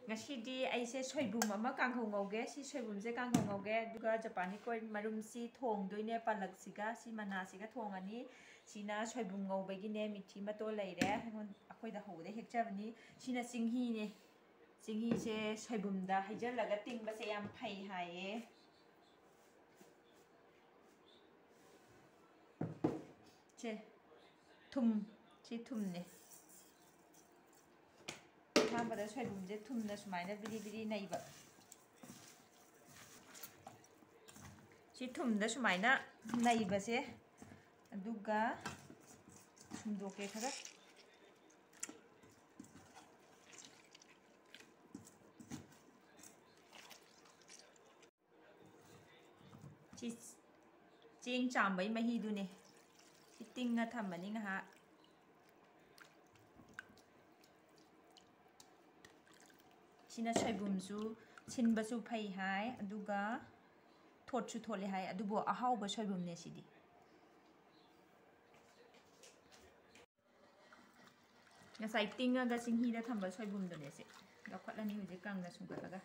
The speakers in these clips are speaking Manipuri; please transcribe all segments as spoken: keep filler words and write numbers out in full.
ꯉꯁꯤꯗꯤ ꯑꯩꯁꯦ ꯁꯣꯏꯕꯨꯝ ꯑꯃ ꯀꯥꯡꯍꯧ ꯉꯧꯒꯦ꯫ ꯁꯤ ꯁꯣꯏꯕꯨꯝꯁꯦ ꯀꯥꯡꯍꯧ ꯉꯧꯒꯦ, ꯑꯗꯨꯒ ꯖꯄꯥꯅꯤ ꯀꯣꯔꯟ ꯃꯔꯨꯝꯁꯤ ꯊꯣꯡꯗꯣꯏꯅꯦ, ꯄꯥꯂꯛꯁꯤꯒ, ꯁꯤ ꯃꯅꯥꯁꯤꯒ ꯊꯣꯡꯉꯅꯤ꯫ ꯁꯤꯅ ꯁꯣꯏꯕꯨꯝ ꯉꯧꯕꯒꯤꯅꯦ꯫ ꯃꯤꯊꯤ ꯃꯇꯣꯜ ꯂꯩꯔꯦ, ꯑꯩꯉꯣꯟ-, ꯑꯩꯈꯣꯏꯗ ꯍꯧꯕꯗ ꯍꯦꯛꯆꯕꯅꯤ꯫ ꯁꯤꯅ ꯆꯤꯡꯍꯤꯅꯦ꯫ ꯆꯤꯡꯍꯤꯁꯦ ꯁꯣꯏꯕꯨꯝꯗ ꯍꯩꯖꯜꯂꯒ ꯇꯤꯡꯕꯁꯦ ꯌꯥꯝ ꯐꯩ ꯍꯥꯏꯌꯦ꯫ ꯁꯦ, ꯊꯨꯝ, ꯁꯤ ꯊꯨꯝꯅꯦ꯫ ꯑꯍꯥꯟꯕꯗ ꯁꯣꯏꯕꯨꯝꯁꯦ ꯊꯨꯝꯅ ꯁꯨꯃꯥꯏꯅ ꯕꯤꯔꯤ ꯕꯤꯔꯤ ꯅꯩꯕ꯫ ꯁꯤ ꯊꯨꯝꯗ ꯁꯨꯃꯥꯏꯅ ꯅꯩꯕꯁꯦ, ꯑꯗꯨꯒ ꯁꯨꯝꯗꯣꯛꯀꯦ ꯈꯔ꯫ ꯁꯤ ꯆꯦꯡ ꯆꯥꯝꯕꯩ ꯃꯍꯤꯗꯨꯅꯦ꯫ ꯁꯤ ꯇꯤꯡꯉ ꯊꯝꯃꯅꯤ ꯉꯥꯏꯍꯥꯛ꯫ ꯁꯤꯅ ꯁꯣꯏꯕꯨꯝꯁꯨ ꯁꯤꯟꯕꯁꯨ ꯐꯩ ꯍꯥꯏ, ꯑꯗꯨꯒ ꯊꯣꯠꯁꯨ ꯊꯣꯠꯂꯦ ꯍꯥꯏ, ꯑꯗꯨꯕꯨ ꯑꯍꯥꯎꯕ ꯁꯣꯏꯕꯨꯝꯅꯦ ꯁꯤꯗꯤ꯫ ꯉꯁꯥꯏ ꯇꯤꯡꯉꯒ ꯆꯤꯡꯍꯤꯗ ꯊꯝꯕ ꯁꯣꯏꯕꯨꯝꯗꯨꯅꯦ ꯁꯤ꯫ ꯂꯧꯈꯠꯂꯅꯤ ꯍꯧꯖꯤꯛ ꯀꯪꯅ ꯁꯨꯝꯀꯠꯂꯒ꯫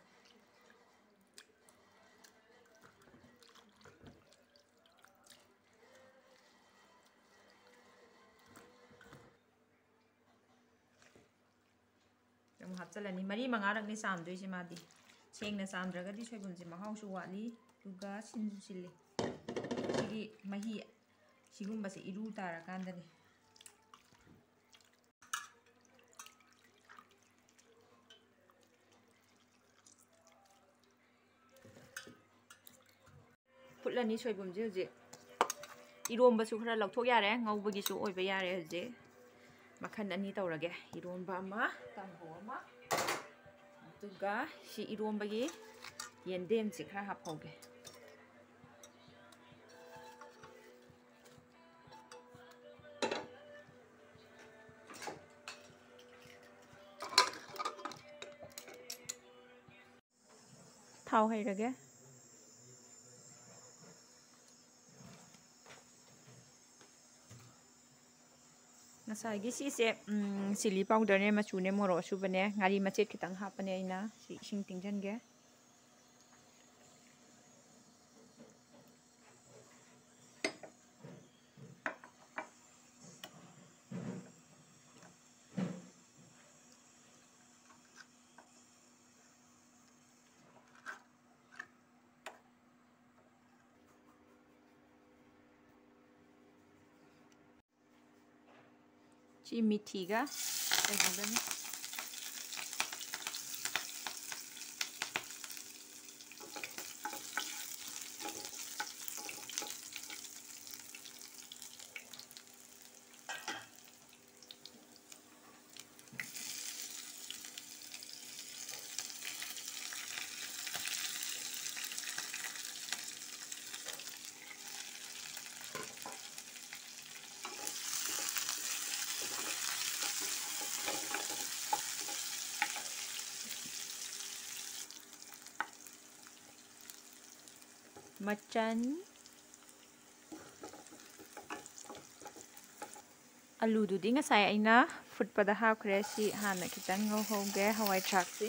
ꯑꯃꯨꯛ ꯍꯥꯞꯆꯤꯜꯂꯅꯤ꯫ ꯃꯔꯤ ꯃꯉꯥꯔꯛꯅꯤ ꯆꯥꯝꯗꯣꯏꯁꯦ ꯃꯥꯗꯤ꯫ ꯁꯦꯡꯅ ꯆꯥꯝꯗ꯭ꯔꯒꯗꯤ ꯁꯣꯏꯕꯨꯝꯁꯦ ꯃꯍꯥꯎꯁꯨ ꯋꯥꯠꯂꯤ, ꯑꯗꯨꯒ ꯁꯤꯟꯁꯨ ꯁꯤꯜꯂꯤ꯫ ꯁꯤꯒꯤ ꯃꯍꯤ ꯁꯤꯒꯨꯝꯕꯁꯦ ꯏꯔꯨ ꯇꯥꯔꯀꯥꯟꯗꯅꯦ꯫ ꯐꯨꯠꯂꯅꯤ ꯁꯣꯏꯕꯨꯝꯁꯦ ꯍꯧꯖꯤꯛ꯫ ꯏꯔꯣꯝꯕꯁꯨ ꯈꯔ ꯂꯧꯊꯣꯛ ꯌꯥꯔꯦ, ꯉꯧꯕꯒꯤꯁꯨ ꯑꯣꯏꯕ ꯌꯥꯔꯦ ꯍꯧꯖꯤꯛ꯫ ꯃꯈꯜ ꯑꯅꯤ ꯇꯧꯔꯒꯦ, ꯏꯔꯣꯝꯕ ꯑꯃ, ꯀꯥꯡꯍꯧ ꯑꯃ, ꯑꯗꯨꯒ ꯁꯤ ꯏꯔꯣꯝꯕꯒꯤ ꯌꯦꯟꯗꯦꯝꯁꯦ ꯈꯔ ꯍꯥꯞꯍꯧꯒꯦ꯫ ꯊꯥꯎ ꯍꯩꯔꯒꯦ꯫ ꯉꯁꯥꯏꯒꯤ ꯁꯤꯁꯦ, ꯎꯝ, chilli powderꯅꯦ, ꯃꯆꯨꯅꯦ, ꯃꯣꯔꯣꯛ ꯑꯁꯨꯕꯅꯦ, ꯉꯥꯔꯤ ꯃꯆꯦꯠ ꯈꯤꯇꯪ ꯍꯥꯞꯄꯅꯦ ꯑꯩꯅ꯫ ꯁꯤ ꯏꯁꯤꯡ ꯇꯤꯡꯁꯤꯟꯒꯦ꯫ ꯁꯤ ꯃꯤꯊꯤꯒ ꯀꯩꯅꯣꯒꯅꯤ꯫ ꯃꯆꯟ꯫ ꯑꯂꯨꯗꯨꯗꯤ ꯉꯁꯥꯏ ꯑꯩꯅ ꯐꯨꯠꯄꯗ ꯍꯥꯞꯈ꯭ꯔꯦ꯫ ꯁꯤ ꯍꯥꯟꯅ ꯈꯤꯇꯪ ꯉꯧꯍꯧꯒꯦ, ꯍꯋꯥꯏ ꯊ꯭ꯔꯥꯛꯁꯤ꯫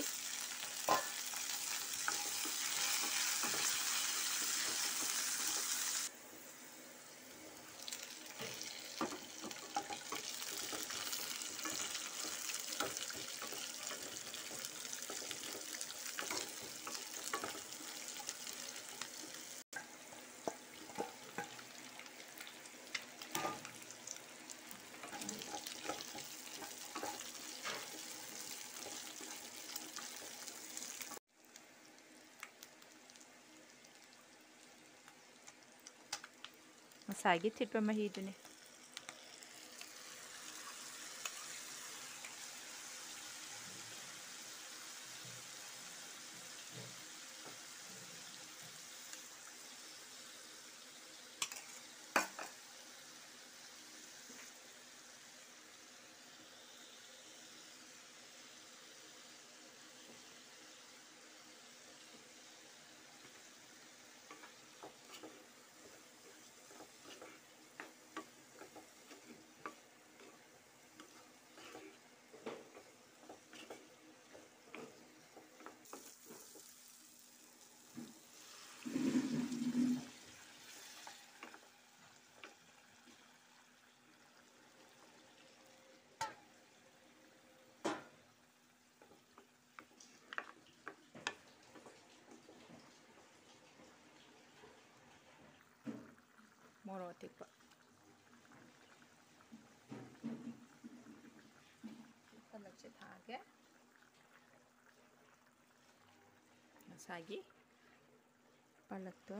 ꯉꯁꯥꯏꯒꯤ ꯊꯤꯠꯄ ꯃꯍꯤꯗꯨꯅꯤ꯫ ꯃꯣꯔꯣꯛ ꯑꯇꯦꯛꯄ꯫ ꯄꯥꯂꯛꯁꯦ ꯊꯥꯛꯑꯒꯦ꯫ ꯉꯁꯥꯏꯒꯤ ꯄꯥꯂꯛꯇꯣ꯫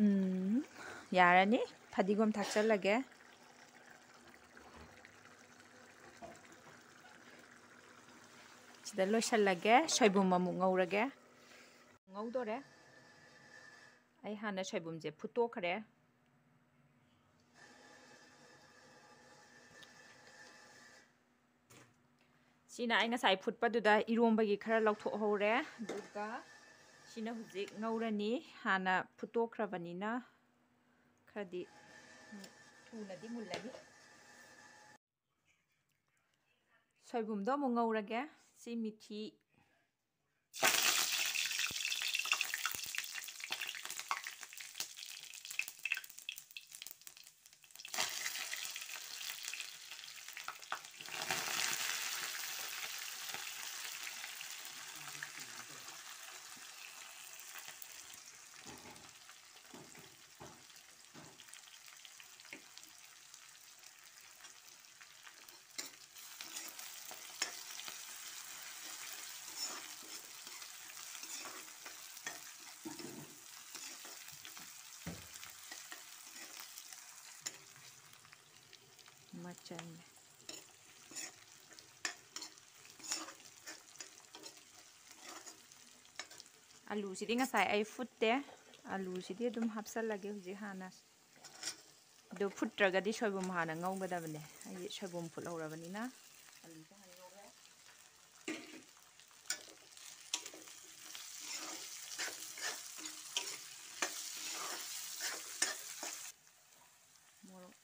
ꯎꯝ, ꯌꯥꯔꯅꯤ꯫ ꯐꯗꯤꯒꯣꯝ ꯊꯥꯛꯆꯜꯂꯒꯦ꯫ ꯁꯤꯗ ꯂꯣꯏꯁꯜꯂꯒꯦ꯫ ꯁꯣꯏꯕꯨꯝ ꯑꯃꯨꯛ ꯉꯧꯔꯒꯦ꯫ ꯉꯧꯗꯣꯔꯦ꯫ ꯑꯩ ꯍꯥꯟꯅ ꯁꯣꯏꯕꯨꯝꯁꯦ ꯐꯨꯠꯇꯣꯛꯈ꯭ꯔꯦ꯫ ꯁꯤꯅ ꯑꯩ ꯉꯁꯥꯏ ꯐꯨꯠꯄꯗꯨꯗ ꯏꯔꯣꯝꯕꯒꯤ ꯈꯔ ꯂꯧꯊꯣꯛꯍꯧꯔꯦ꯫ ꯑꯗꯨꯒ ꯁꯤꯅ ꯍꯧꯖꯤꯛ ꯉꯧꯔꯅꯤ꯫ ꯍꯥꯟꯅ ꯐꯨꯠꯇꯣꯛꯈ꯭ꯔꯕꯅꯤꯅ ꯈꯔꯗꯤ ꯊꯨꯅꯗꯤ ꯃꯨꯜꯂꯅꯤ꯫ ꯁꯣꯏꯕꯨꯝꯗꯣ ꯑꯃꯨꯛ ꯉꯧꯔꯒꯦ꯫ ꯁꯤ ꯃꯤꯊꯤ꯫ ꯃꯆꯜ꯫ ꯑꯂꯨꯁꯤꯗꯤ ꯉꯁꯥꯏ ꯑꯩ ꯐꯨꯠꯇꯦ꯫ ꯑꯂꯨꯁꯤꯗꯤ ꯑꯗꯨꯝ ꯍꯥꯞꯆꯜꯂꯒꯦ ꯍꯧꯖꯤꯛ ꯍꯥꯟꯅ꯫ ꯑꯗꯨ ꯐꯨꯠꯇ꯭ꯔꯒꯗꯤ ꯁꯣꯏꯕꯨꯝ ꯍꯥꯟꯅ ꯉꯧꯒꯗꯕꯅꯦ꯫ ꯑꯩꯗꯤ ꯁꯣꯏꯕꯨꯝ ꯐꯨꯠꯍꯧꯔꯕꯅꯤꯅ ꯑꯂꯨꯁꯦ ꯍꯥꯟꯅ ꯉꯧꯔꯦ꯫ ꯃꯣꯔꯣꯛ꯫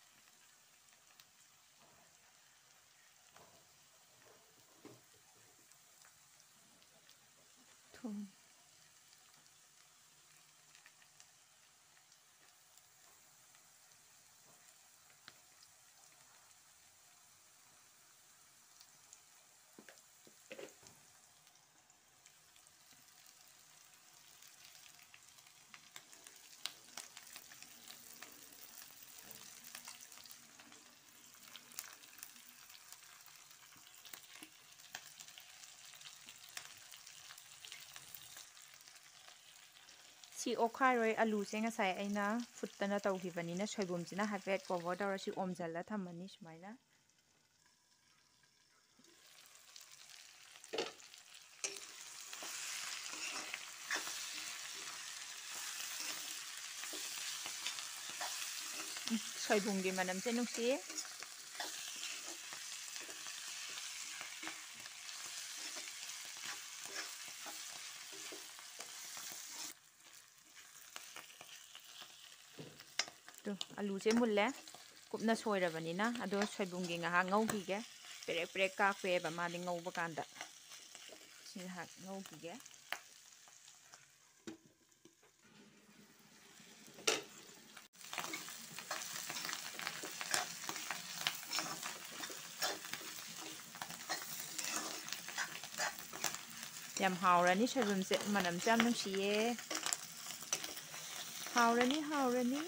ꯊꯨꯝ꯫ ꯁꯤ ꯑꯣꯠꯈꯥꯏꯔꯣꯏ, ꯑꯂꯨꯁꯦ ꯉꯁꯥꯏ ꯑꯩꯅ ꯐꯨꯠꯇꯅ ꯇꯧꯈꯤꯕꯅꯤꯅ ꯁꯣꯏꯕꯨꯝꯁꯤꯅ ꯍꯥꯏꯐꯦꯠ cover ꯇꯧꯔ ꯁꯤ ꯑꯣꯝꯖꯜꯂ ꯊꯝꯃꯅꯤ ꯁꯨꯃꯥꯏꯅ꯫ ꯎꯝ, ꯁꯣꯏꯕꯨꯝꯒꯤ ꯃꯅꯝꯁꯦ ꯅꯨꯡꯁꯤꯌꯦ꯫ ꯇꯨ, ꯑꯂꯨꯁꯦ ꯃꯨꯜꯂꯦ, ꯀꯨꯞꯅ ꯁꯣꯏꯔꯕꯅꯤꯅ꯫ ꯑꯗꯣ ꯁꯣꯏꯕꯨꯝꯒꯤ ꯉꯥꯏꯍꯥꯛ ꯉꯧꯈꯤꯒꯦ꯫ ꯄꯦꯔꯦꯛ ꯄꯦꯔꯦꯛ ꯀꯥꯞꯄꯦꯕ ꯃꯥꯗꯤ ꯉꯧꯕ ꯀꯥꯟꯗ꯫ ꯁꯤ ꯉꯥꯏꯍꯥꯛ ꯉꯧꯈꯤꯒꯦ꯫ ꯌꯥꯝ ꯍꯥꯎꯔꯅꯤ ꯁꯣꯏꯕꯨꯝꯁꯦ, ꯃꯅꯝꯁꯦ ꯌꯥꯝ ꯅꯨꯡꯁꯤꯌꯦ꯫ ꯍꯥꯎꯔꯅꯤ, ꯍꯥꯎꯔꯅꯤ꯫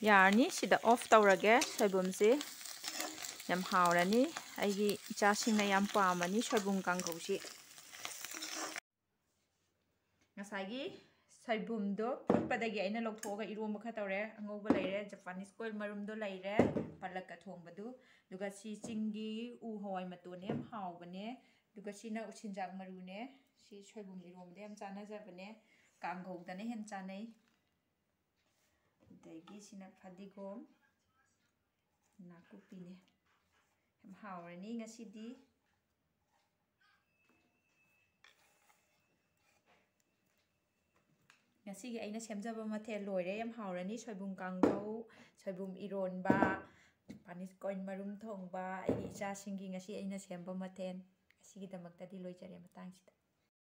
ꯌꯥꯔꯅꯤ, ꯁꯤꯗ off ꯇꯧꯔꯒꯦ꯫ ꯁꯣꯏꯕꯨꯝꯁꯦ ꯌꯥꯝ ꯍꯥꯎꯔꯅꯤ꯫ ꯑꯩꯒꯤ ꯏꯆꯥꯁꯤꯡꯅ ꯌꯥꯝ ꯄꯥꯝꯃꯅꯤ ꯁꯣꯏꯕꯨꯝ ꯀꯥꯡꯍꯧꯁꯤ꯫ ꯉꯁꯥꯏꯒꯤ ꯁꯣꯏꯕꯨꯝꯗꯣ ꯐꯨꯠꯄꯗꯒꯤ ꯑꯩꯅ ꯂꯧꯊꯣꯛꯑꯒ ꯏꯔꯣꯝꯕ ꯈꯔ ꯇꯧꯔꯦ꯫ ꯑꯉꯧꯕ ꯂꯩꯔꯦ, Japanese ꯀꯣꯏꯜ ꯃꯔꯨꯝꯗꯣ ꯂꯩꯔꯦ, ꯄꯥꯂꯛꯀ ꯊꯣꯡꯕꯗꯨ, ꯑꯗꯨꯒ ꯁꯤ ꯆꯤꯡꯒꯤ ꯎ ꯍꯋꯥꯏ ꯃꯇꯣꯟꯅꯦ, ꯌꯥꯝ ꯍꯥꯎꯕꯅꯦ꯫ ꯑꯗꯨꯒ ꯁꯤꯅ ꯎꯁꯤꯟꯖꯥꯛ ꯃꯔꯨꯅꯦ꯫ ꯁꯤ ꯁꯣꯏꯕꯨꯝ ꯏꯔꯣꯝꯕꯗ ꯌꯥꯝ ꯆꯥꯟꯅꯖꯕꯅꯦ, ꯀꯥꯡꯍꯧꯗꯅ ꯍꯦꯟꯅ ꯆꯥꯅꯩ꯫ ꯑꯗꯒꯤ ꯁꯤꯅ ꯐꯗꯤꯒꯣꯝ, ꯅꯥꯀꯨꯞꯄꯤꯅꯦ꯫ ꯌꯥꯝ ꯍꯥꯎꯔꯅꯤ ꯉꯁꯤꯗꯤ꯫ ꯉꯁꯤꯒꯤ ꯑꯩꯅ ꯁꯦꯝꯖꯕ ꯃꯊꯦꯜ ꯂꯣꯏꯔꯦ꯫ ꯌꯥꯝ ꯍꯥꯎꯔꯅꯤ꯫ ꯁꯣꯏꯕꯨꯝ ꯀꯥꯡꯍꯧ, ꯁꯣꯏꯕꯨꯝ ꯏꯔꯣꯟꯕ, Japanese ꯀꯣꯏꯜ ꯃꯔꯨꯝ ꯊꯣꯡꯕ, ꯑꯩꯒꯤ ꯏꯆꯥꯁꯤꯡꯒꯤ ꯉꯁꯤ ꯑꯩꯅ ꯁꯦꯝꯕ ꯃꯊꯦꯜ꯫ ꯉꯁꯤꯒꯤꯗꯃꯛꯇꯗꯤ ꯂꯣꯏꯖꯔꯦ ꯃꯇꯥꯡꯁꯤꯗ꯫